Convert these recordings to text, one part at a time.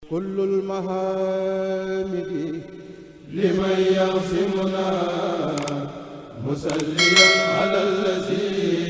كل المحامد لمن يعصمنا مسليا على الذي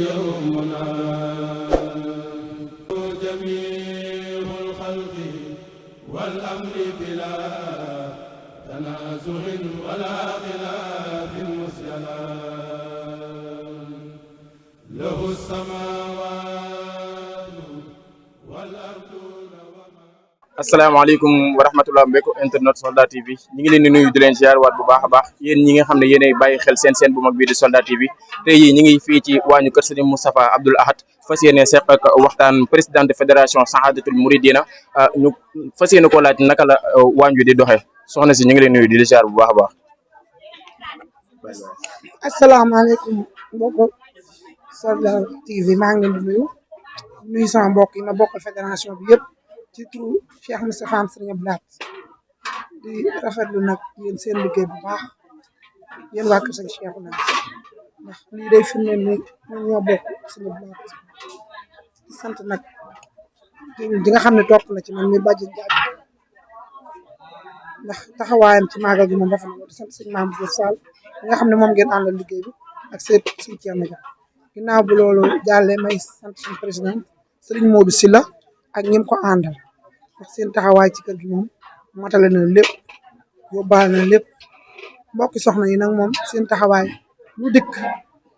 يرمنا جميع الخلق والأمر بلا تنازع ولا خلاف مسيلا له السماوات والأرض. asalaamaaleykum wa rahmatulah mbokki internet Soldat TV ñi ngi leen di nuyu di leen ziar waat bu baax a baax yéen ñi nga xam ne yéenay bàyyi xel seen bu mag bii di Soldat TV tey jii ñi ngi fii ci waañu kër Serigne Moustapha Abdoul Ahad fas yéene seq ak waxtaan président de fédération Sahadatul Mouridina ñu fas yéene ko laaj naka la waañ wi di doxee soxna si ñu ngi leen nuyu di la ziar bu baax a baax. asalaamaaleykum mbokku Soldat TV maa ngi leen di nuyu sama mbokk yi ma bokkal fédération bi yëpp ci turu Cheikh Moustapha Serigne Abdoul Ahad di rafetlu nag yéen seen liggéey bu baax yéen waa kër Serigne Cheikh ndax lii day firndeel ni ñun ñoo bokk Serigne Abdoul Ahad di sant nag di nga xam ne topp na ci man mi bàjjen jaaj ndax taxawaayam ci màggal gi moom dafa na di sant Serigne Mamadou Fall nga xam ne moom ngeen àndal liggéey bi ak seen Thierno Dia ginnaaw bu loolu jàllee may sant suñu président Serigne Modou Sylla ak ñim ko àndal ndax seen taxawaay ci kër gi moom matale na lépp yóbbaale na lépp mbokki soxna yi nag moom seen taxawaay lu dikk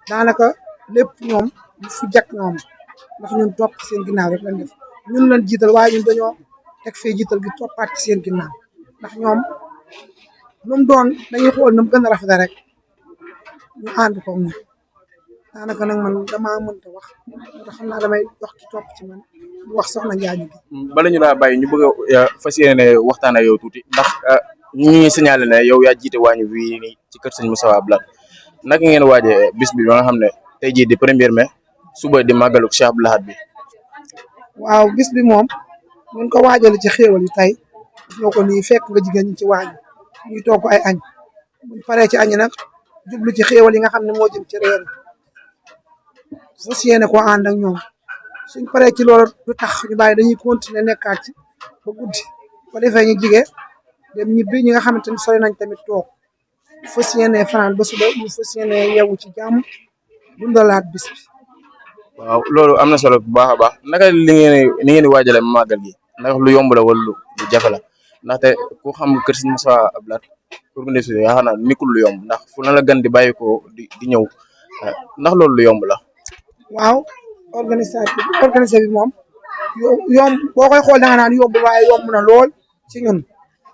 daanaka lépp ñoom lu fu jakk ñoom ndax ñun topp seen ginnaaw rek lañ def ñun lañ jiital waaye ñun dañoo teg fee jiital gi toppaat ci seen ginnaaw ndax ñoom lu mu doon dañuy xool nu mu gën a rafet rek ñu ànd ko ñun daanaka nag man damaa mënta wax ndax xam naa damay wax ci topp ci man bu wax soxna Njaañu bi. bala ñu laa bàyyi ñu bëgg a fas yéene waxtaan ak yow tuuti ndax ñi ngi signalé ne yow yaa jiite waañu wi nii ci kër sëñ Moustapha Abdoul Ahad naka ngeen waajee bis bi ba nga xam ne tey jii di 1er mai suba di màggalu Cheikh Abdoul Ahad bi. waaw bis bi moom ñu ko waajale ci xéewal yi tey ñoo ko nii fekk nga jigéen ñi ci waañ ñuy togg ay añ buñ paree ci añ nag jublu ci xéewal yi nga xam ne moo jëm ci reer fas yéene ko ànd ak ñoom suñ paree ci loolu du tax ñu bàyyi dañuy continuer nekkaat ci ba guddi ba defee ñu jige dem ñibbi ñi nga xamante ni sori nañ tamit toog fas yéene fanaan ba suba ñu fas yéene yeewu ci jàmm dundalaat bis bi. waaw loolu am na solo bu baax a baax naka li ngeen di waajale màggal gi ndax lu yomb la wala lu jafe la ndaxte ku xam kër Serigne Moustapha Abdoul Ahad organisation yaakaar naa nekkul lu yomb ndax fu na la gan di bàyyi ko di ñëw ndax loolu lu yomb la. waaw organisé bi moom yomb boo koy xool da nga naan yomb waaye yomb na lool ci ñun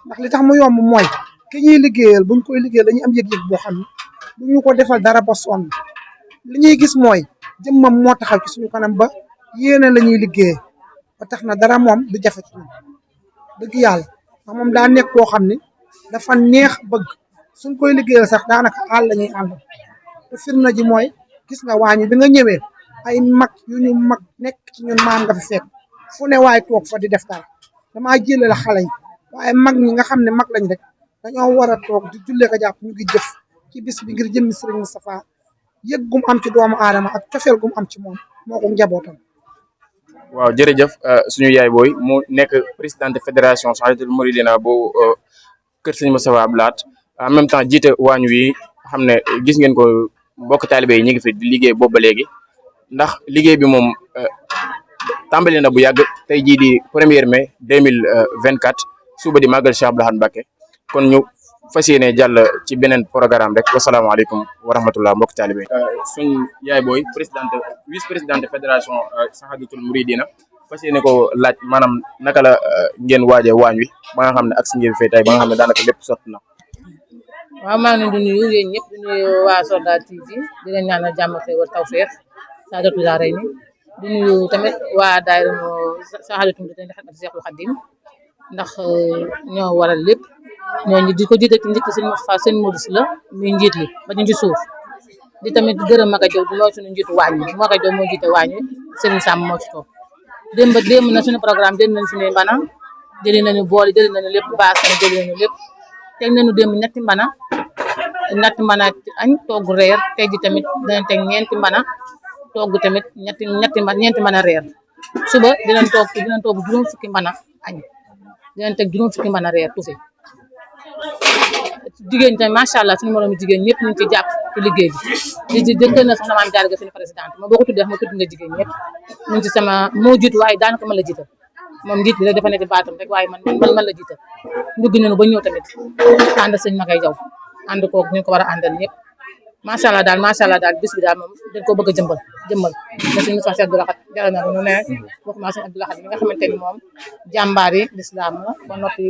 ndax li tax mu yomb mooy ki ñuy liggéeyal buñ koy liggéeyal dañuy am yëg-yëg boo xam ne du ñu ko defal dara ba sonn li ñuy gis mooy jëmmam moo taxaw ci suñu kanam ba yéene la ñuy liggéey ba tax na dara moom du jafe ci ñun dëgg yàlla ndax moom daa nekk koo xam ne dafa neex bëgg suñ koy liggéeyal sax daanaka àll la ñuy ànd te firnde ji mooy gis nga waañu bi nga ñëwee ay mag yu ñu mag nekk ci ñun maam nga fi fekk fu ne waay toog fa di def dara damaa jëlee la xale yi waaye mag ñi nga xam ne mag lañ rek dañoo war a toog di jullee ko jàpp ñu ngi jëf ci bis bi ngir jëmmi Serigne Moustapha yëg gum am ci doomu aadama ak cofeel gum am ci moom moo ko njabootam. waaw jërëjëf suñu yaay booy mu nekk président de fédération Sahadatul Mouridina bu kër Serigne Moustapha Abdoul Ahad en même temps jiite waañ wi xam ne gis ngeen ko mbokk taalibe yi ñu ngi fi di liggéey boobu ba léegi ndax liggéey bi moom tàmbali na bu yàgg tey jii di 1er mai 2024 suba di màggal Cheikh Abdoul Ahad Mbacké kon ñu fas yéene jàll ci beneen programme rek wasalaamaaleykum wa rahmatullah mbokk taalibe suñ yaay booy vice présidente fédération Sahadatul Mouridina fas yéene ko laaj maanaam naka la ngeen waaje waañ wi ba nga xam ne ak si ngeen fay tey ba nga xam ne daanaka lépp sotti na. waaw maa ngi leen di nuyu yéen ñëpp di nuyu waa Soldat TV di leen ñaanal jàmm xéwal tawfeex Sahadatul Daarayni di nuyu tamit waa daayira Sahadatul Mouridina xarit Cheikhul Khadim ndax ñoo waral lépp ñooñu di ko jiite ci njëkk sëñ Moustapha sëñ Modou Sylla muy njiit li ba ñu ci suuf di tamit di gërëm Maga Diop mooy suñu njiitu waañ wi Maga Diop moo jiite waañ wi Serigne Sam moo ci toog démb na suñu programme jëli nañ suñuy mbana jëli nañu bool jëli nañu lépp baas na jëli nañu lépp teg nañu démb ñetti mbana añ togg reer tey ji tamit dinañ teg ñeenti mbana togg tamit ñeenti mbana reer suba dinañ togg juróom fukki mbana añ dinañ teg juróom fukki mën a reer tuuti jigéen tamit macha allah suñu moromu jigéen ñëpp ñu ngi ci jàpp ci liggéey bi di dëgg na soxna Maam Jaara ga suñu présidente moom boo ko tuddee xam nga tudd nga jigéen ñëpp ñu ngi ci sama moo jiitu waaye daanaka man la jiital moom njiit bi rek dafa nekk baatam rek waaye man la jiital dugg nañu ba ñëw tamit ànd sëñ Magay Jaw ànd koog ñu ko war a àndal ñëpp macha allah daal bis bi daal moom dañ ko bëgg a jëmmal na suñu Moussa Abdou Lahad jaral na lu ne waxuma suñu Abdou Lahad mi nga xamante ni moom jàmbaar yi lislaam la ba noppi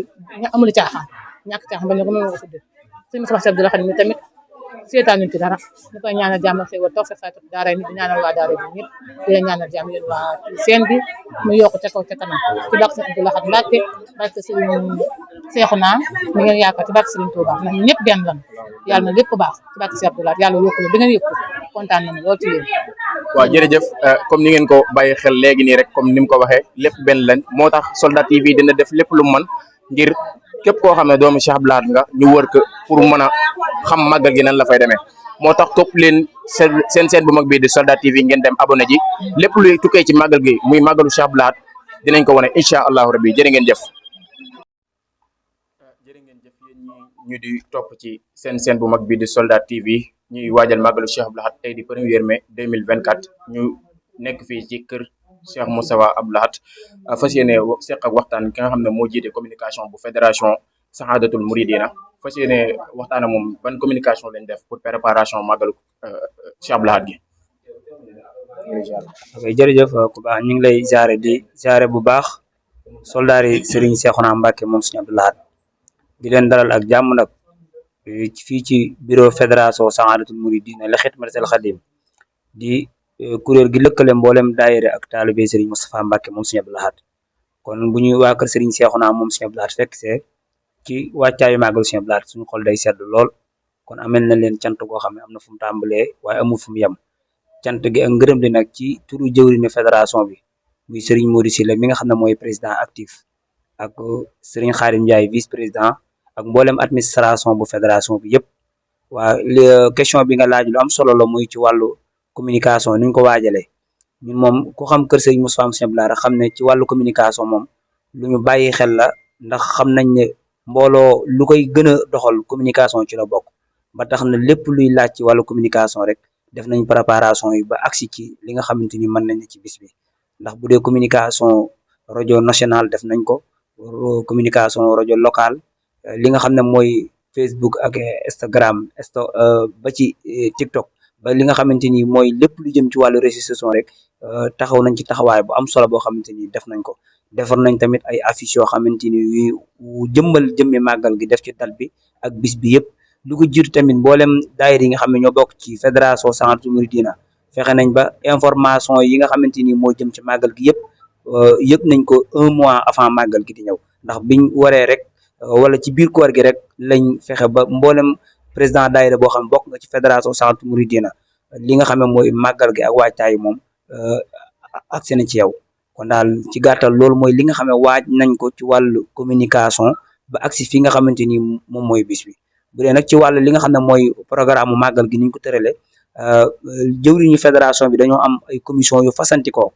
amul caaxaan ñàkk caaxaan ba ñu ko mën a tudde suñu Moussa Abdou Lahad mi tamit seetaan ñu ci dara ñu koy ñaanal jàmm xéwal toog sa daara ni di ñaanal waa daara bi ñëpp di leen ñaanal jàmm yéen waa seen bi mu yokk ca kaw ca kanam ci barke Sëriñ Abdou Lahad Mbacke barke Sëriñ Seexuna mi ngeen yaakaar ci barke Sëriñ Touba ndax ñëpp benn lan yàlla na lépp baax ci barke Sëriñ Abdou Lahad yàlla yokku la bi ngeen yokku kontaan nañu lool ci yéen waaw jërëjëf comme ni ngeen ko bàyyi xel léegi nii rek comme ni mu ko waxee lépp benn lañ moo tax Soldat TV dina def lépp lu mu mën ngir képp koo xam ne doomu Cheikh Abdou Lahad nga ñu wër ko pour mën a xam màggal gi nan la fay demee moo tax topp leen seen bu mag bii di Soldat TV ngeen dem abonné ji lépp luy tukkee ci màggal gi muy màggalu Cheikh Abdou Lahad dinañ ko wane incha allahu rabbi jërë ngeen jëf. jërë ngeen jëf yéen ñu di topp ci seen bu mag bii di Soldat TV ñuy waajal màggalu Cheikh Abdou Lahad tey di 1er mai 2024 ñu nekk fii ci kër Cheikh Moustapha Abdou Lahad fas yéene seq ak waxtaan ki nga xam ne moo jiite communication bu fédération Sahadatul Mouridina fas yéene waxtaan ak moom ban communication lañ def pour préparation màggalu Cheikh Abdou Lahad gi. ok jërëjëf ku baax ñu ngi lay jaare bu baax soldaar yi Serigne Cheikhouna Mbacké moom Serigne Abdou Lahad di leen dalal ak jàmm nag fii ci bureau fédération Sahadatul Mouridina la Xidmatul Xadim di kuréel gi lëkkale mboolem daayira ak taalibe Serigne Moustapha Mbacké moom Serigne Abdou Lahad kon bu ñuy waa kër Serigne Cheikhouna moom Serigne Abdou Lahad fekk see ci wàccaayu màggal Serigne Abdou Lahad suñu xol day sedd lool kon amel na leen cant goo xam ne am na fu mu tàmbalee waaye amul fu mu yem cant gi ak ngërëm li nag ci turu jëwriñu fédération bi muy Serigne Modou Sylla mi nga xam ne mooy président actif ak Serigne Khadim Ndiaye vice président ak mboolem administration bu fédération bi yëpp waa question bi nga laaj lu am solo la muy ci wàllu communication ni ñu ko waajalee ñun moom ku xam kër Serigne Moustapha Abdou Lahad xam ne ci wàllu communication moom lu ñu bàyyi xel la ndax xam nañ ne mbooloo lu koy gën a doxal communication ci la bokk ba tax na lépp luy laaj ci wàllu communication rek def nañ préparation yi ba agsi ci li nga xamante ni mën nañ ci bis bi ndax bu dee communication rajo national def nañ ko communication rajo local li nga xam ne mooy Facebook ak Instagram ba ci TikTok ba li nga xamante ni mooy lépp lu jëm ci wàllu réseaux sociaux rek taxaw nañ ci taxawaay bu am solo boo xamante ni def nañ ko defar nañ tamit ay affiches yoo xamante ni yu jëmmal jëmmi màggal gi def ci dal bi ak bis bi yëpp lu ko jiitu tamit mboolem daayira yi nga xam ne ñoo bokk ci fédération Sahadatul Mouridina fexe nañ ba information yi nga xamante ni moo jëm ci màggal gi yëpp yëg nañ ko 1 mois avant màggal gi di ñëw ndax biñ waree rek wala ci biir koor gi rek lañ fexe ba mboolem président daayira boo xam ne bokk nga ci fédération Sahadatul Mouridina li nga xam ne mooy màggal gi ak waajtaay moom agsi na ci yow kon daal ci gàttal loolu mooy li nga xam ne waaj nañ ko ci wàllu communication ba agsi fi nga xamante ni moom mooy bis bi bu dee nag ci wàllu li nga xam ne mooy programme màggal gi niñ ko tëralee jëwriñu fédération bi dañoo am ay commission yu fasantikoo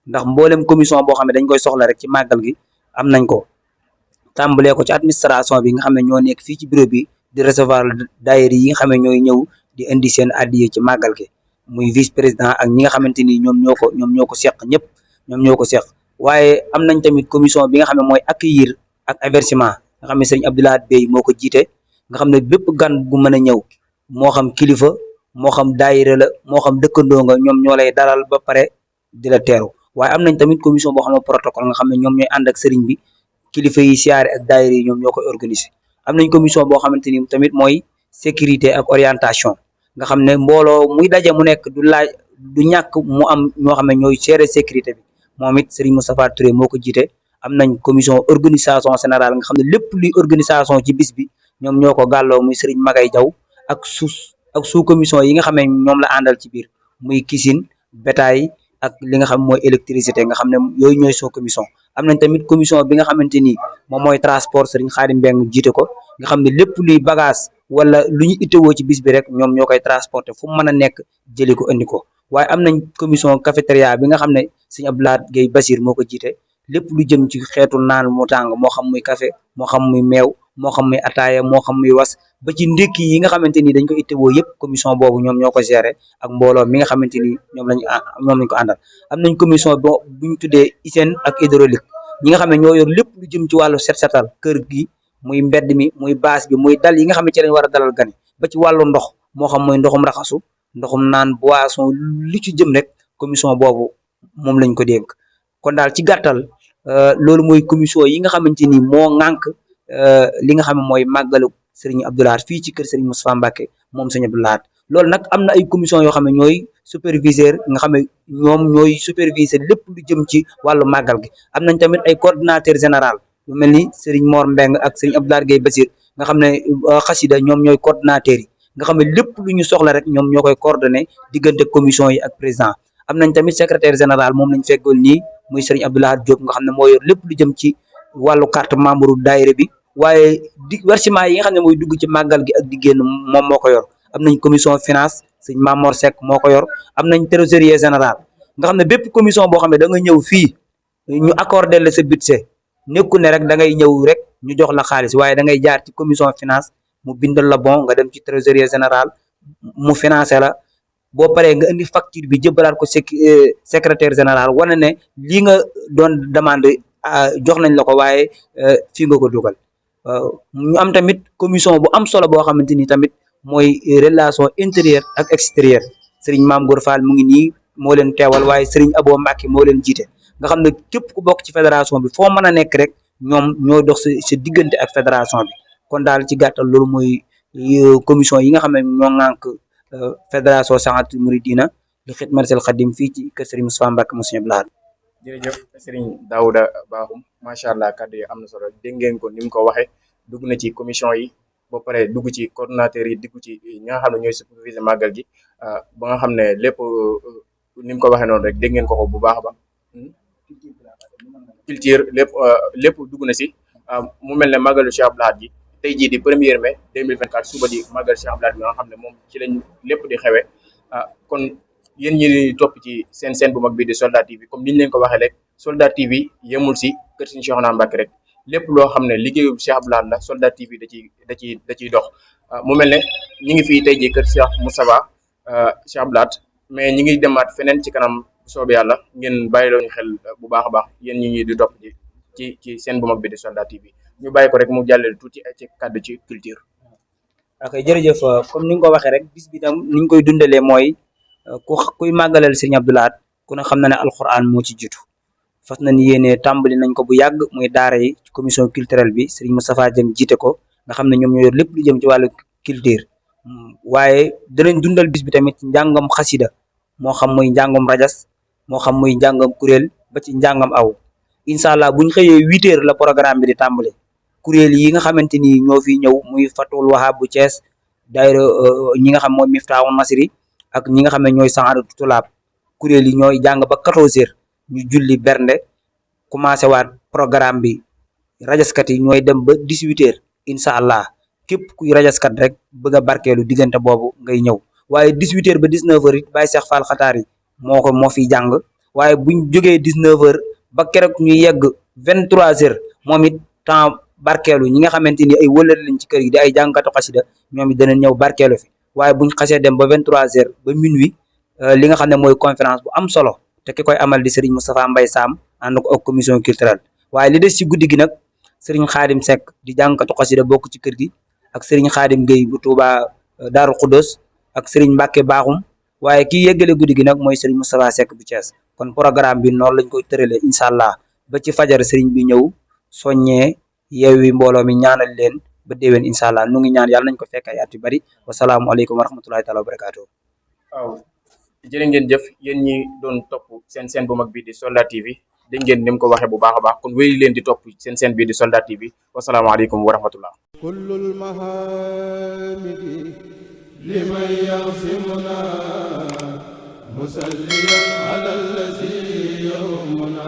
ndax mboolem commission boo xam ne dañ koy soxla rek ci màggal gi am nañ ko tàmbalee ko ci administration bi nga xam ne ñoo nekk fii ci bureau bi di recevoir daayira yi nga xam ne ñooy ñëw di indi seen addiye ci màggal gi muy vice président ak ñi nga xamante ni ñoom ñoo ko seq ñëpp ñoom ñoo ko seq waaye am nañ tamit commission bi nga xam ne mooy accueillir ak hébergement nga xam ne Serigne Abdou Lahad Bey moo ko jiite nga xam ne bépp gan bu mën a ñëw moo xam kilifa moo xam daayira la moo xam dëkkandoo nga ñoom ñoo lay dalal ba pare di la teeru waaye am nañ tamit commission boo xam ne protocole nga xam ne ñoom ñooy ànd ak Serigne bi kilifa yi siyaare ak daayira yi ñoom ñoo koy organiser am nañ commission boo xamante ni tamit mooy sécurité ak orientation nga xam ne mbooloo muy daje mu nekk du ñàkk mu am ñoo xam ne ñooy gérer sécurité bi moom it Serigne Moustapha Touré moo ko jiite am nañ commission organisation générale nga xam ne lépp luy organisation ci bis bi ñoom ñoo ko gàlloo muy Serigne Magay Jaw ak sous commission yi nga xam ne ñoom la àndal ci biir muy cuisine bétail ak li nga xam mooy électricité nga xam ne yooyu ñooy sous commission am nañ tamit commission bi nga xamante ni moom mooy transport Serigne Khadim Mbeng jiite ko nga xam ne lépp luy bagage wala lu ñu itteewoo ci bis bi rek ñoom ñoo koy transporter fu mu mën a nekk jëli ko indi ko waaye am nañ commission cafétéria bi nga xam ne Serigne Abdou Lahad Gueye Basir moo ko jiite lépp lu jëm ci xeetu naan mu tàng moo xam muy café moo xam muy meew moo xam muy ataaya moo xam muy was ba ci ndékki yi nga xamante ni dañ ko ittewoo yëpp commission boobu ñoom ñoo ko gérer ak mbooloo mi nga xamante ni ñoom lañ ko àndal. am nañ commission buñ tuddee hygiène ak hydraulique ñi nga xam ne ñoo yor lépp lu jëm ci wàllu set setal kër gi muy mbedd mi muy baas bi muy dal yi nga xam ne ci lañ war a dalal gani ba ci wàllu ndox moo xam muy ndoxum raxasu ndoxum naan boisson lu ci jëm rek commission boobu moom lañ ko dénk. kon daal ci gàttal loolu mooy commission yi nga xamante ni moo ŋànk li nga xam ne mooy màggalu Serigne Abdou Lahad fii ci kër Serigne Moustapha Mbacké moom Serigne Abdou Lahad loolu nag am na ay commission yoo xam ne ñooy superviseur nga xam ne ñoom ñooy superviser lépp lu jëm ci wàllu màggal gi. am nañ tamit ay coordinateur général lu mel ni Serigne Mor Mbeng ak Serigne Abdou Lahad Gueye Basir nga xam ne xasida ñoom ñooy coordinateur yi nga xam ne lépp lu ñu soxla rek ñoom ñoo koy coordonné diggante commission yi ak président. am nañ tamit secrétaire général moom lañ feggoon nii muy Serigne Abdou Lahad Diop nga xam ne moo yor lépp lu jëm ci wàllu carte membre daayira bi waaye versement yi nga xam ne mooy dugg ci màggal gi ak di génn moom moo ko yor. am nañ commission finance sëñ Mamor Seck moo ko yor am nañ trésorier général nga xam ne bépp commission boo xam ne da nga ñëw fii ñu accordé la sa budget nekku ne rek da ngay ñëw rek ñu jox la xaalis waaye da ngay jaar ci commission finance mu bindal la bon nga dem ci trésorier général mu financé la boo paree nga indi facture bi jëbbalaat ko secrétaire général wane ne lii nga doon demande jox nañ la ko waaye fii nga ko dugal. ñu am tamit commission bu am solo boo xamante ni tamit mooy relation intérieure ak extérieure Serigne Mame Gor Fall mu ngi nii moo leen teewal waaye Serigne Abo Mbacké moo leen jiite nga xam ne képp ku bokk ci fédération bi foo mën a nekk rek ñoom ñoo dox sa diggante ak fédération bi. kon daal ci gàttal loolu mooy commission yi nga xam ne ñoo ŋànk fédération Sahadatul Mouridina li Xidmatul Xadim fii ci kër Serigne Moustapha Mbacké mu Serigne Abdou Lahad. jërëjëf Serigne Daouda Bakhoum macha allah kàddu yi am na solo dégg ngeen ko ni mu ko waxee dugg na ci commission yi ba pare dugg ci coordonnateur yi dugg ci ñi nga xam ne ñooy superviser màggal gi ba nga xam ne lépp ni mu ko waxee noonu rek dégg ngeen ko bu baax a baax culture lépp dugg na si mu mel ne màggalu Cheikh Abdou Lahad gi tey jii di 1er mai 2024 suba di màggal Cheikh Abdou Lahad bi nga xam ne moom ci lañ lépp di xewee kon yéen ñi topp ci seen bu mag bi di Soldat TV comme niñ leen ko waxee rek Soldat TV yemul si kër Serigne Cheikhouna Mbacké rek lépp loo xam ne liggéeyu Cheikh Abdou Lahad la Soldat TV da ciy dox mu mel ne ñi ngi fii tey jii kër Cheikh Moustapha Cheikh Abdou Lahad mais ñi ngi demaat feneen ci kanam soobee yàlla ngeen bàyyi loo ñu xel bu baax a baax yéen ñi di topp ci seen bu mag bi di Soldat TV ñu bàyyi ko rek mu jàllale tuuti ci kàddu ci culture. ok jërëjëf comme ni nga ko waxee rek bis bi tam ni ñu koy dundalee mooy kuy màggalal Serigne Abdou Lahad ku ne xam na ne alxuraan moo ci jiitu fas nañ yéene tàmbali nañ ko bu yàgg muy daara yi ci commission culturelle bi Serigne Moustapha Dieng jiite ko nga xam ne ñoom ñoo yor lépp lu jëm ci wàllu culture waaye danañ dundal bis bi tamit ci njàngam xasida moo xam muy njàngam rajas moo xam muy njàngam kuréel ba ci njàngam aw incha allah buñ xëyee 8h la programme bi di tàmbali kuréel yi nga xamante ni ñoo fi ñëw muy Fatul Wahab bu Thiès daayira ñi nga xam mooy Miftahul Nasri ak ñi nga xam ne ñooy Sahadatul Tulab kuréel yi ñooy jàng ba 14h ñu julli bernde commencé waat programme bi rajaskat yi ñooy dem ba 18h incha allah képp kuy rajaskat rek bëgg a barkeelu diggante boobu ngay ñëw waaye 18h ba 19h it Baye Cheikh Fall Xataar yi moo fiy jàng waaye buñ jógee 19h ba keroog ñu yegg 23h moom it temps barkeelu ñi nga xamante ni ay wëlal lañ ci kër yi di ay jàngkatu xasida ñoom it danañ ñëw barkeelu fi waaye buñ xasee dem ba 23h ba minuit li nga xam ne mooy conférence bu am solo te ki koy amal di Serigne Moustapha Mbaye Sam ànd ko ak commission culturelle waaye li des ci guddi gi nag Serigne Khadim Seck di jàngkatu xasida bokk ci kër gi ak Serigne Khadim Gueye bu Touba Darou Khoudoss ak Serigne Mbacké Bakhoum waaye kii yeggale guddi gi nag mooy Serigne Moustapha Seck bu Thiès kon programme bi noonu lañ koy tëralee incha allah ba ci fajar Serigne bi ñëw soññee yeewi mbooloo mi ñaanal leen ba déwén incha allah nu ngi ñaan yàlla nañ ko fekk ay at yu bari wasalaamualeykum wa rahmatullahi taala wa barakatuh. waaw jërë ngeen jëf yéen ñi doon topp seen bu mag bi di Soldat TV dégg ngeen ni mu ko waxee bu baax a baax kon wéy leen di topp seen bi di Soldat TV wasalaamaaleykum wa rahmatullah. kullul mahamidi liman yasimuna musalliyan ala allazi yawmuna